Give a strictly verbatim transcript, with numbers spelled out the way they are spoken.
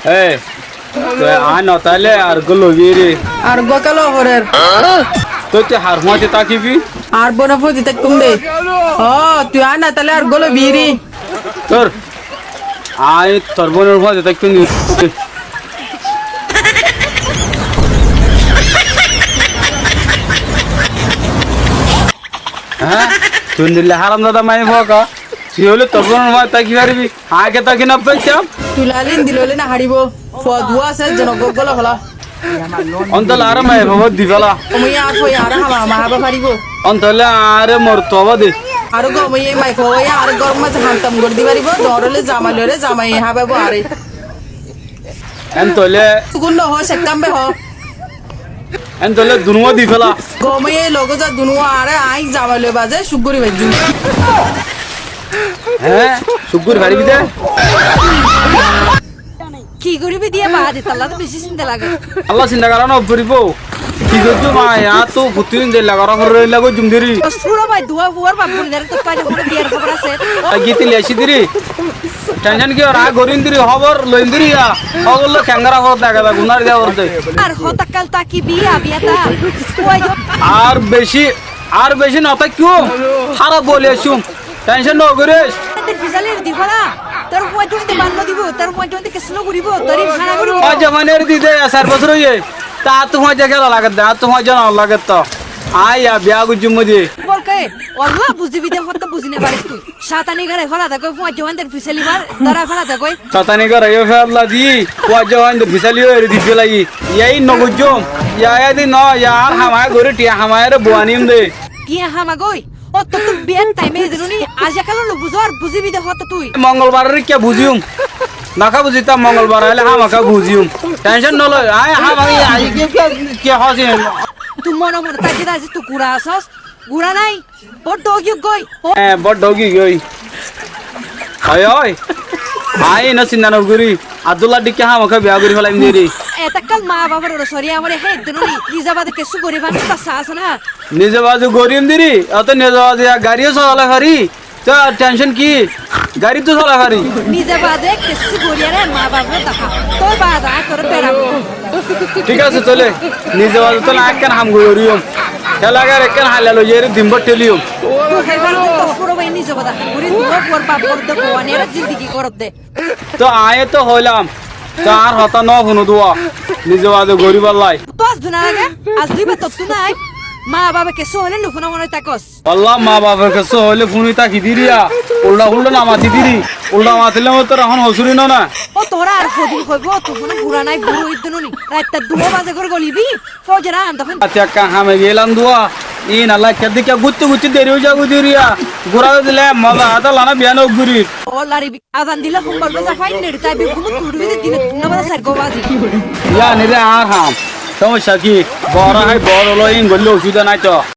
Ei, tui aññí no táile areggúa loibí ré. Areggúa kiyá loó forer? Tói tui har fúañti tákibi? Añár bóinor fúañti táikkum dé. Ó, tui aññí no táile areggúa loibí ré. Tór, aññí tor bóinor fúañti táikkum dé. Há? Tui endilla háramzada maiyafua ká? Tui óile tor bóinor fúañti táki faribí? Aññí kiyá táki no faitám? Tui lailé endilla óile no háribo. Fua duwá asé, zene gór góla féla. Óntolla añáre maiyafua di féla. Gom óiye añár fuaye añáre ham ham hába faribó. Óntolla añáre morot fua de. Aró gom óiye maiyafua óiye añáre góror mazé ham tam gorí di faribó. Doñr óile zamai loiré, zamaiye hábaibo añáre. Éntolla. Sukun no hoó, cekkán be hoó. Éntolla dunúwa di féla. Gom óiye logói za dunúwa añáre aññí zamai loi baade cúk gorí faijjum. Hé? Cúk gorí faribí dé? Ki goríbi diyé baade, tallá to bicí sinta lage. Alla sinta gorá no foribó. Ki goijjum aññí, añáttu fottí din zeilla gorá foribó, eilla goijjum deri. Tos furo bái, duwa fuar baf buli dere, tor fáide hono biyar hóbor asé? Aijja tili aiccí deri. Tension kiyór, aññí gorim deri, hóbor loim deri ya. Hóbor loi kengóra forot dega dega gunar diya forot de. Ar hotá kal táki biya biya ta. Fuaijjo. Ar beci, ar beci no táikkum. Háraf boli aiccúm. Tension no goris. Tor fisali di féla. Tor fuaijjo inde bar no dibo, tor fuaijjo inde kessú no goribo, tor hana goribo. Fuaijjo fán eri di de, sair bosór óiye. Te añáttu fuaijjo kiyólla lage de, añáttu fuaijjo no lage to. Aññí ya biya goijjum de. Bolke, walla buzibi de, hoto buzi no faris tui. Cátani gorai féla de goi, fuaijjo fán der fisali bar, dórai féla de goi. Cátani gorai féla di, fuaijjo fán der fisali eri di félai. Yai no goijjum. Ya, ya di no, ya añár ham aññí gorí, tiya ham aññí re buanim de. Tiya ham goi. Ó, tottú biyar thaim aiyé de noni, aijja kal no buzó, ar buzibi de hoto tui. Mongolbar ore kiyá buziyum? Noká buzitám, Mongolbar aile hámaká buziyum. Tension no loi, aññí hámaká aijja kiyá, kiyá, kiyá hoósi? Tui mone mone táki de aijja tui gura asós, gura nái. Bóut dhoógi goi. Ó. Hé, bóut dhoógi goi. Ói, ói. Aññí ino sinta no gorí. Abdullar dhikká hámaká biya gorí félaiyum deri. Etákkal maa bafor ore sori amare hé de noni, nize baade kessú gorí fán de bassa asé na. Nize baade gorim deri, óto nize baade ya gari yó solai fari. Tói ar tension ki? Gari tó solai fari. Nize baade kessú gorí are maa bafore dahá. Tói baade aññí tore berabo. Thík asé tóile. Nize baade tóile aññí ekkán ham gorí fariyum. Hélagar ekkán hailla loi zaiyóre din bór theliyum. Tui hé baade tos furo bái nize baade ham gorí, dua fuar baf gorí de, buani are zindigi gorot de. Tói aññí tó hoilam, tói añár hotá no fúno dua, nize baade goríballái. Tói asdú na lage, asdú iba tottú nái. Maa bafe kessú hoilé no fúna fúna tákos. Walla maa bafe kessú hoilé fúni táki diri ya. Ulda ulda no mati diri. Ulda matile mottor ehón hosúri no na. Ó tora ar hodin hoibo, tui hono gura nái, buro óiye de noni. Raitta duwá baze gori golibi. Fójor an dófin. Ati ekka hame geilam dua. Iín Allah ekka dikka gutti gutti deri ói zagói duriya. Gura dile moza ata lana biya no guri. O lari bi-, azan dile hum bolbe za fai neri tai bi gumut kudu bi dile tunna baza sar go bazi. Iyani re ar ham. Somosya ki? Boro hai boro lo iín golle osubida nai to.